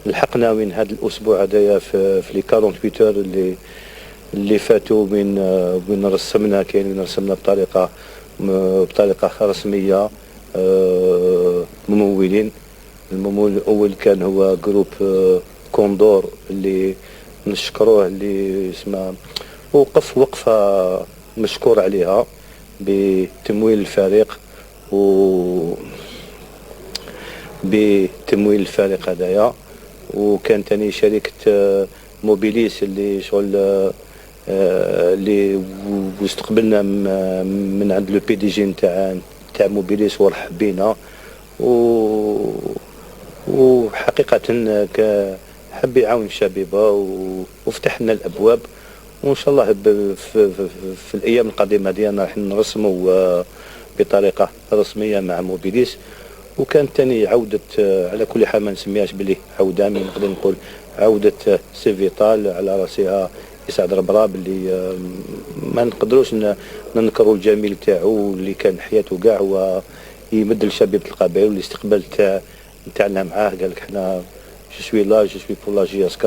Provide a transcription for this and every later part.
لحقنا وين هذا الاسبوع هذايا في les 48 heures اللي فاتوا وين رسمنا، كاين وين رسمنا بطريقة رسمية ممولين. الممول الاول كان هو groupe كوندور اللي نشكروه، اللي اسمه وقف وقفه مشكور عليها بتمويل الفريق و بتمويل الفريق هذايا. وكان ثاني شركة موبيليس اللي شغل اللي واستقبلنا من عند le PDG نتاع موبيليس ورحب بينا وحقيقة حب يعاون الشبيبة وفتح لنا الأبواب. وإن شاء الله في الأيام القادمة ديالنا راح نرسموا بطريقة رسمية مع موبيليس. وكان ثاني عودة على كل حال ما نسميهاش بلي عودة، mais نقدر نقول عودة سيفيتال على راسها يسعد ربراب، اللي ما نقدروش ننكروا الجميل تاعو، اللي كان حياته كاع هو يمد لشبيبة القبائل. والاستقبال تاعنا معاه، قال لك حنا je suis là، je suis pour la JSK،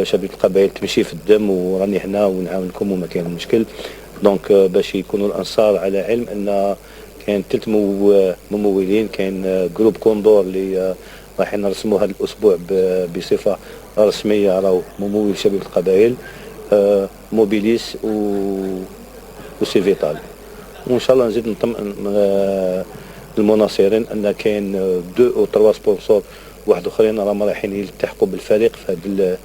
شبيبة القبائل تمشي في الدم وراني هنا ونعاونكم وما كاين مشكل. donc باش يكونوا الانصار على علم ان كاين ثلاث ممولين: كاين groupe كوندور اللي راح نرسموا هذا الاسبوع بصفة رسميه، راهو ممول شبيبة القبائل، موبيليس وسيفيتال. وان شاء الله نزيد نطمئن المناصرين ان كاين deux ou trois sponsors واحد اخرين راهم رايحين يلتحقوا بالفريق في هذه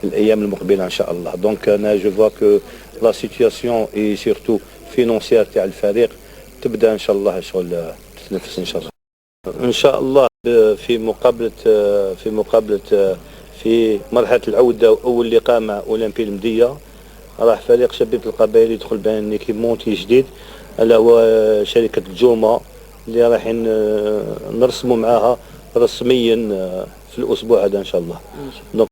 الايام المقبلة ان شاء الله. donc انا je vois que la situation et surtout financière تاع الفريق تبدا ان شاء الله شغل تتنفس ان شاء الله. ان شاء الله في مقابله في مرحلة العودة واول لقاء مع اولمبي المديه، راح فريق شبيبة القبائل يدخل ب un équipementier جديد، الا هو شركة جوما، اللي رايحين نرسموا معاها رسميا في الاسبوع هذا ان شاء الله.